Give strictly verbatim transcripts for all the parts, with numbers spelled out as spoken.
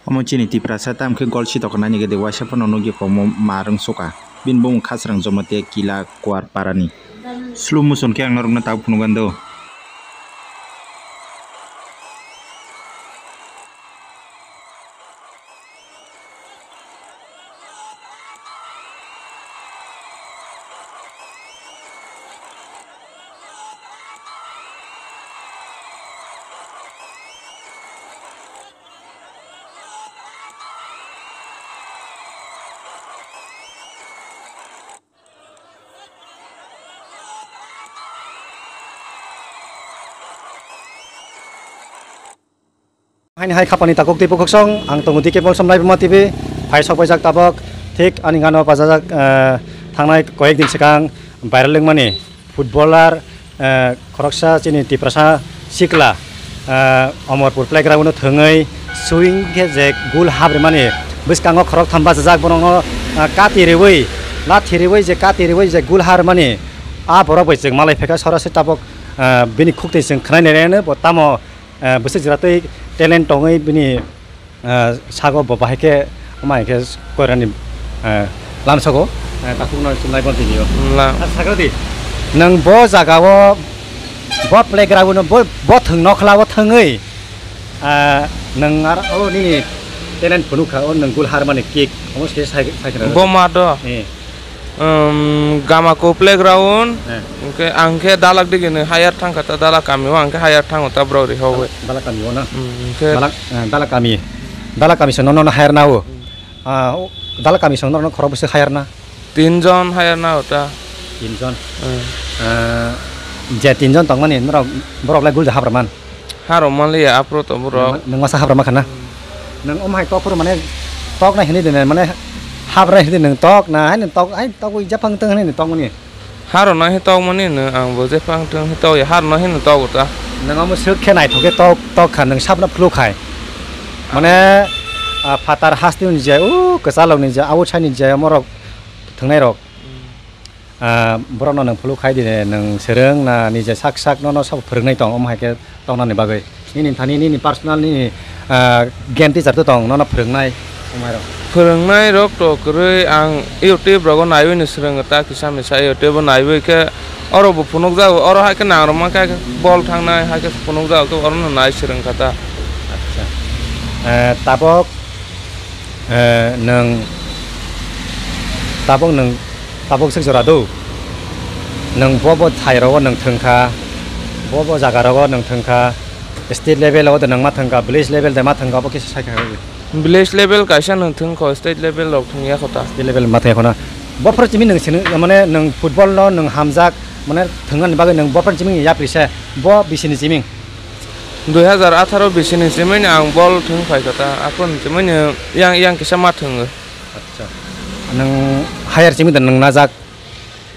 Omo chini Tiprasa, tamo khe gol si toknani gede waisa phano nugya komo ma rwngsuka. Bini bumung Khasrang Jomatia Kila Kuarparani. Slow motion khe ang norokno tabuk phunukgwi do. Haini hai khapani takhuk twi bukhuksong, ang tongo D K Bolsom Laibuma T V, phai sok paijak tabok, thik ani gana pajajak, eh, thangnai koyek din swkang viral wngmani footballer, eh, khoroksa chini Tiprasa sikla, eh, Omorpur playground-o thwngwi swing khe je goal hap rwmani bwskango khoroktham bachajak, borokno, eh, kati rwui, lathi rwui je kati rwui je goal hap rwmani, a borok bai chwng malai phaikha, sora se tabok, eh, bini khuk twi chwng khwnai nai rw, bo tamo, eh, bwswk jora twi talent tongwi bini, eh, sago bo bahai khe, omo hai khe koirani, eh, lamsogo, eh, takhukno chumlai bo tini o. La. Ah, sagra di. Nwng bo jagao, bo playground-o, bo, bo thwng nokhlao thwngwi, eh, nwng aro, o nini talent phunukha, o nwng goal harmani kick, omo se sai, sai khna. Bo ma do? Eh. Um, Gamako playground, eh, hwnkhe ang khe dalak digini hire thangkha ta, dalak kamio ang khe hire thango ta borok rihogwi. Dalak kamio na? Hmm, hwnkhe dalak, eh, dalak kami, dalak kami se nono hire nao. Hmm. Ah, o dalak kami se nono khorok bwswk hire na? Tinjon hire nao ta. Tinjon? Hmm. Eh, je tinjon tongmani norok, borok lai gulja hapraman? Harok manliya aphuru to borok. Nwng, nwng masa habrama khana? Nwng omo hai tok phuru mane tok nai hinwi de, mane habra hinwi nwng tok na, hai nwng tok, hai tok ui jephang tong hinwi nwng tok mani. Harok no hin tok mani nwng, ang bo jephang tong hin tok ya, harok no hin tok ta. Nwng omo swk khe naithok khe tok, tok kha nwng sabno phuluk khai. Mane, ah, phatar hasteni je, u kwchalok ni je, outside ni je, omorok thwngnai rok. Ah, borokno nwng phuluk khai di, nwng swrwng na nije sak sak nono sabo phwrwngnai tong, omo hai khe tongnani bagwi. Nini thani nini personal nini, ah, game teacher to tong, nono phwrwngnai, omo hai rok. Phwrwngnai rok to kwrwi, ang YouTube rogo naiwi no swrwngo ta kisa misa YouTube o naiwi khe oro bo phunukjago, oro hai khe nangrwma khe bol thangnai hai khe phunukjago khe oro no nai swrwngkha ta. Acha. Eh, tabok, eh, nwng tabok nwng Tabuk swk jora do. Nwng bo bo thai rogo nwng thwngkha, bo bo jaga rogo nwng thwngkha, state level o de nwng ma thwngkha, village level de ma thwngkha, bo kisa sai kha. Village level kaisa nwng thwngkho, state level rok thwngya kho ta. State level ma thwngya kho na. Bophor chimi nwng sini, mane nwng football no nwng hamjak, mane thwngna ni bagwi nwng bophor chimi yapri se, bo bisini chimi. Dui hazar atharo bisini chimi ang bol thwng phai kho ta, aphuru chimi yang, yang kisa ma thwngo. Acha. Nwng hire simi da nwng najak?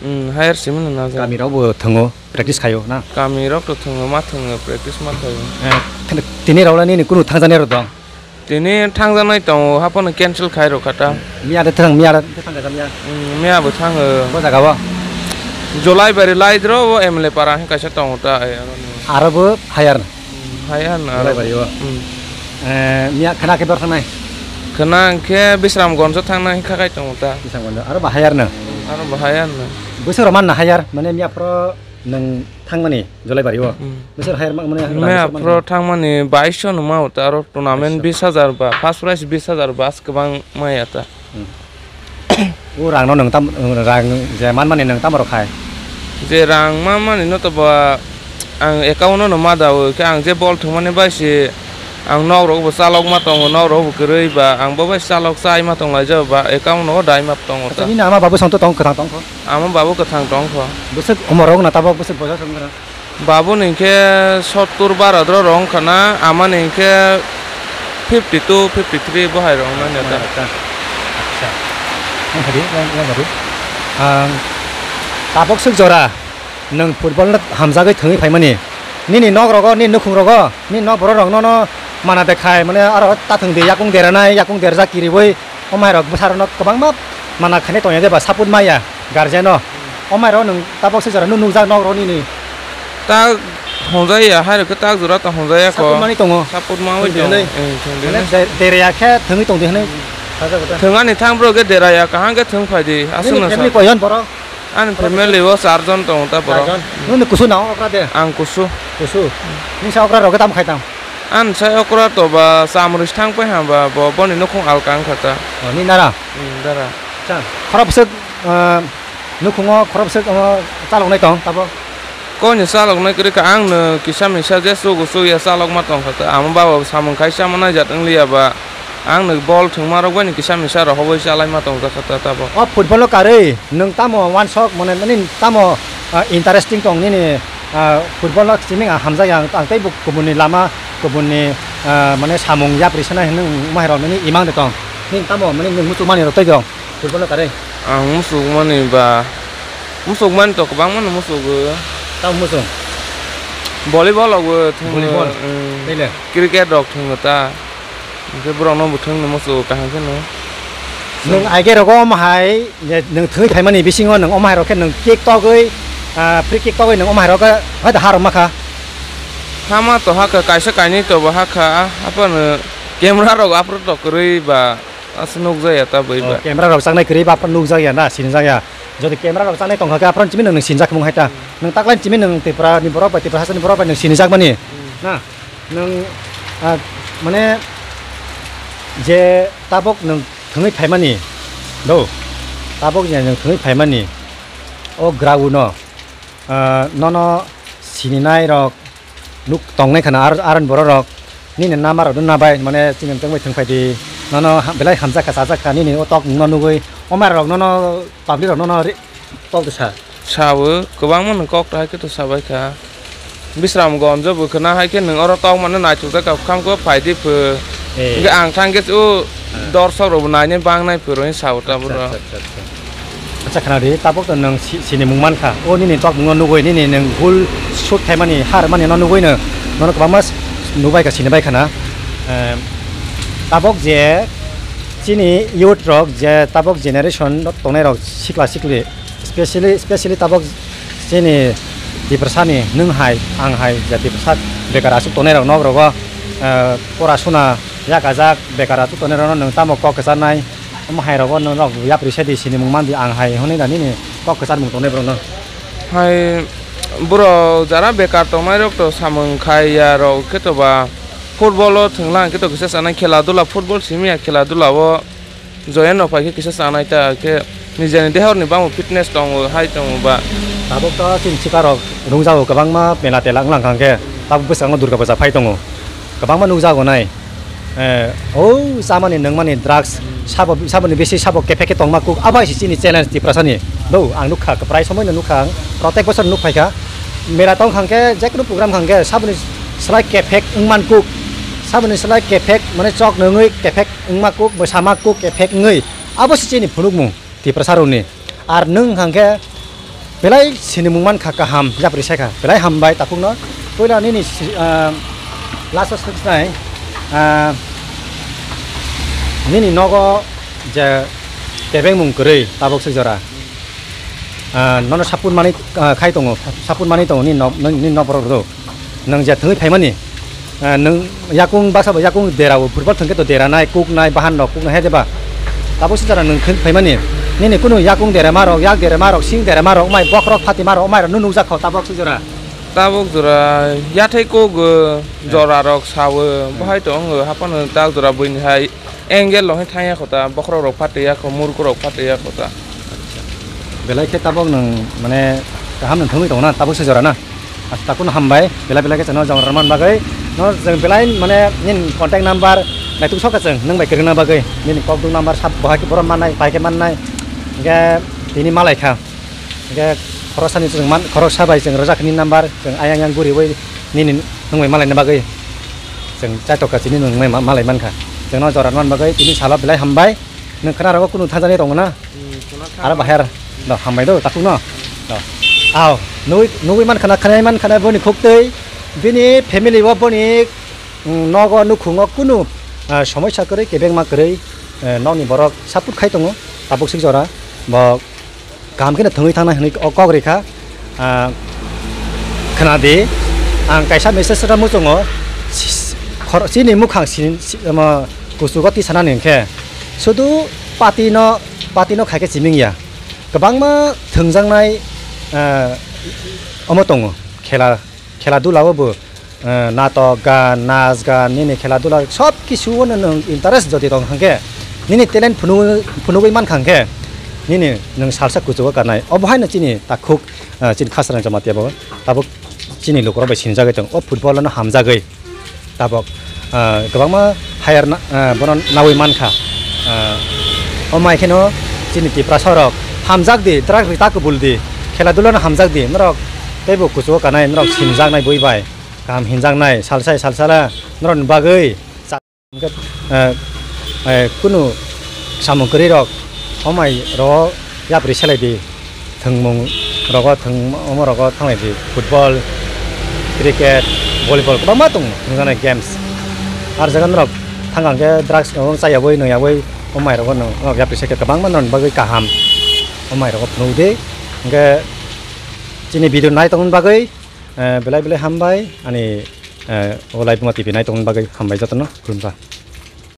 Hmm, hire simi nwng najak. Kami rok bo thwngo, practice khayo na? Kami rok to thwngo, ma thwngo, practice ma khayo. Eh, tini rok nini kunu thangjaknai rok dong? Tini thangjaknai tongo, haphano cancel khai rok kha ta. Miya de thang, miya de thang kha miya. Hmm, miya bo thango. Bo jaga bo? Jolaibari Laidro, bo M L A para hwn kaisa tongo ta, eh, aro ni. Aro bo hire na? Hmm, hire na aro. Jolaibari o? Hmm. Eh, miya khana khe bor thangnai? Khana hwnkhe Bisramgonjo thangnai kha khai tongo ta. Bisramgonjo. Aro bahai arno? Aro bahai arno. Bwswk rok manna hire, mane miya phoro nwng thangmani Jolaibari o. Hmm. Bwswk hire ma-, mane miya phoro thangmani baiso no ma uta aro tournament baiso. Bis hajar ba, first prize bis hajar ba, as kwbang maya ta. Hmm. O rang no nwng tam, rang je manmani nwng tamo rok khai? Je rang manmani no to ba ang account no ma da o, khe ang je bol thwngmani bai se ang nok rok bo chalok ma tongo, nok rok bo kwrwi ba ang bo bai chalok chai ma tong lai jao ba account no dai ma tongo ta. Nini ama babu song to tong kwthang tong kho? Ama babu kwthang tong kho. Bwswk umor rok na tabok bwswk boyos wng kha na? Babu ni hwnkhe sottur baro dro rong khana, ama ni hwnkhe fifty two, fifty three bo hai rong nani ta. Acha. Acha. Ang hadi, ang, ang hadi. Ang tabok swk jora nwng football no hamjagwi thwngwi phaimani. Nini nok rogo, nini nukhung rogo, nini nok borok rok nono mana dekhai mane aro ta thwng di yakung deranai, yakung derjak kiriwi. Omo hai rok bwsa rok no kwbangma mana khainai tongya je ba support maya guardian no. Omo hai rok nwng tabok se jora nwng nukjak nok rok nini. Ta Hongjaya, hai rok khe tak jora tong hongjaya ko. Saput mani tongo. Saput ma bai Thwng di tongo. Hwnwi. Eh, thwng di Mane hwnwi. de-, deraya khe thwngwi tong di hwnwi. Sajak ta. Thwng ani thang bro khe deraya, kaham khe thwng phai di. Aswk Nini no family sa. Koijon borok? Ani family o char jon tongo ta borok. Char jon. Nini kusu nao okra de? Ang kusu. Kusu. Nini sa okra rok khe tam khai tam? Ani sa okra to ba chamrwi thang pai ha ba bo, boni nukhung alka wngkha ta. Oh, nini dara? Hmm, dara. Cha, khorok bwswk, ah, nukhungo khorok bwswk, ah, chaloknai tong tabo? Koi no chaloknai kwrwi kha, ang no kisa misa je chugo chukya chalokma tongkha ta. Amo baba bo samung khai chama naijak wngliya ba, ang no bol thwngma rok bai no kisa misa rohobwi chalaima tongjak kha ta tabo. O football o karwi nwng tamo wansok mane nini tamo, ah, interesting tong nini, ah, football o simi ang hamjakya ang, ang teibo kubun ni lama kubun ni, ah, mane samung yapri sanai hwnwi wng mairok nini imang de tong. Nini tamo mane nwng muchung mani rok tei tong. Football no karwi? Ang musuk mani ba, musuk mani to kwbangma no musugo. Tamo musung? Volleyball rok bo thwngo, Volleyball? Hmm. Tei le? Cricket rok thwngo ta. Hwnkhe borok no bo thwngno musugo kaham kheno. Nwng aige rogo omo hai je nwng thwngwi phaimani bisingo nwng omo hai rok khe nwng kick togwi, ah, free kick togwi nwng omo hai rok khe hoito harok ma kha. Hama to hakha, kaisa kainwi to bo hakha, aphano camera rok aphuru to kwrwi ba. Aswk nukjakya ta bui Oh, ba. Camera rok chaknai kwrwi ba aphano nukjakya na, sinijak ya. Jodi camera rok chaknai tongkha khe aphano chimi nwng sinijak mung hai ta. Hmm. Nwng taklaini chimi nwng Tripura ni borok bai Tripura hasteni borok bai nwng sinijak mani. Hmm. Na, nwng, ah, mane je tabok nwng thwngwi phaimani, do, tabok je nwng thwngwi phaimani, o ground no, ah, nono sininai rok, nuk tongnai khana ar-, aron borok rok nini nama rok na bai mane chini tong bai thwng phai di nono ha-, belai hamjak kha chajak kha nini o tok no nugwi o mai rok nono public rok nono ri-, tok sa. Sao kwbangma no kok hai khe to sabai kha. Bisram gonjo bo khna hai khe nwng oro tok mano naithok jak kha kham khe phai di pho. Eh. Hwnkhe ang thang khe o Ah. dorsok rok bo nainai bang nai pho ro sao ta Acha, bro. acha, acha, acha. Acha, khna di, tabok to nwng si-, sini mung man kha. O nini tok mung no nugwi, nini nwng bul shoot khaimani, harmani no nugwi no, nono kwbangma s-, nubai kha, sini bai khana. Em, tabok je chini youth rok je tabok generation tongnai rok sikla sikli, specially, specially tabok chini Tiprasa ni nwng hai, ang hai, je Tiprasa bekar aswk tongnai rok nok rogo, eh, pora suna yakajak bekar aswk tongnai rok no nwng tamo kok kwcharnai? Omo hai rogo norok yapri se di sini mung man di ang hai hwnwi da nini kok kwchar mung tongnai borok no. Hai borok jara bekar tongnai rok to samung khai ya rok khe to ba football o thwng lang khe to kisa chanai khela dula football simi ya khela dula o join rok phai khe kisa chanai ta khe nijeni deha ni bangma fitness tongo hai tongo ba. Tabuk to chini sika rok rung jago kwbangma mela tela wng lang kha hwnkhe tabuk bwskango Durga puja phai tongo kwbangma nukjago nai. Eh, o chamani nungmani drugs, sabo, saboni bisi sabo kephek khe tongma kuk, abo hai se chini challenge Tiprasani. Do, ang nukha, prai somoino nukha ang, protek bosor nuk phaikha. Mela tong khangkhe, jekunu program khangkhe, saboni slai kephek wngman kuk, saboni slai kephek, mane chok nungwi kephek wngma kuk, bwsama kuk, kephek wngwi. Abo se chini phunukmung. Tiprasa rokni. Ar nwng hwnkha khe belai sinimung mankha kaham, yapri sai kha, belai hambai takhukno. Puila nini si-, ah, last o swknai, ah, nini nogo je kebengmung kwrwi tabuk swk jora, ah, nono support manwi, ah, khai tongo, support manwi tongo nini nok, nini nok borok rok. Nwng je thwngwi phaimani, ah, nwng yakung baksa bo yakung dera o football thwngkhe to dera nai, kuk nai, bahan rok kuk nai, hai de ba? Tabuk se jora nwng thwngwi phaimani, nini kunu yakung dera ma rok, yak dera ma rok, sing dera ma rok, mai bokhorok phati ma rok, mai rok nw nukjak kho tabuk se jora. Tabuk jora yathai kuk, eh, jora rok sao, hmm, bahai to wng, haphano tak jora buini hai. Angle rok hai thangya kho ta, bokhorok rok phatwi ya kho, murko rok phatwi ya kho ta. Acha. Belai khe tabuk nwng mane kaham nwng thwngwi tongo na, tabuk se jora na. Acha, takhuk no hambai, belai belai khe chwngno jora rwna bagwi. No chwng belai mane nini contact number naituk sok kha chwng nwng bai kwrwngna bagwi. Nini kokduk number sab bahai khe bohrok mannai, pai khe mannai. Hwnkhe tini malai kha. Hwnkhe khoroksani chwng man, khoroksa bai chwng rwjak nini number, chwng ayang yang guriwi nini nwng bai malaina bagwi. Chwng chaitok kha chini nwng bai ma-, malai mankha. Chwngno jora rwna bagwi tini salo belai hambai. Nwng khwna rogo kunu thangjani tongo na? Hmm, khwna aro thango. Bahai no hambai do takhuk no. No. Aw, nugwi, nugwi mankha na, khwnai mankha na boni khuktwi, bini family o boni, mm, nogo nukhungo kunu, ah, somoisa kwrwi, kebengma kwrwi, eh, nokni borok support khai tongo, tabuk sik jora, bo kaham kheno thwngwi thangnai hwnwi o kok rikha. Ah, khwnadi, Ang kaisa message rw muchungo, si-, khor-, chini mukhang sin-, si-, omo kuchugo tisanani hwnkhe sudu party no, party no khaikhe chiming ya. Kwbangma thwngjaknai, eh, omo tongo, khela, khela dula o bo, eh, natok gan, nas gan, nini khela dula sob kisu o nwng interest jodi tong hwnkhe, nini talent phunugwi, phunugwi mankha hwnkhe, nini nwng salsa kuchugo kanai. Obo haino chini takhuk, eh, chini Khasrang Jamatia bo tabuk chini lukurok bai sinijagwi tongo. O football no hamjagwi tabuk, ah, kwbangma higher na, ah, bono nawi mankha. Ah, o mai kheno chini Tiprasa rok hamjak di, drug rita kubul di, khela dula no hamjak di, norok teibo kuchugo kanai, norok sinjaknai bui bai, kaham hinjaknai, salsai salsala norokni bagwi. Hingke, eh, eh, kunu samung kwrwi rok, o mai ro yapri selai di, thwngmung rogo, thwng-, omo rogo thanglai di, football, cricket, volleyball, kwbangma tongo, thwngjaknai games. Ar jaga norok thang hwnkhe drugs no chayawui, nuyawui, o mai rogo no, o yapri selai khe kwbangma norokni bagwi kaham, o mai rogo phunuk di. Hingke chini video nai tongmani bagwi, eh, belai belai hambai, ani, eh, o Laibuma T V nai tongmani bagwi hambai jotono, khulumkha.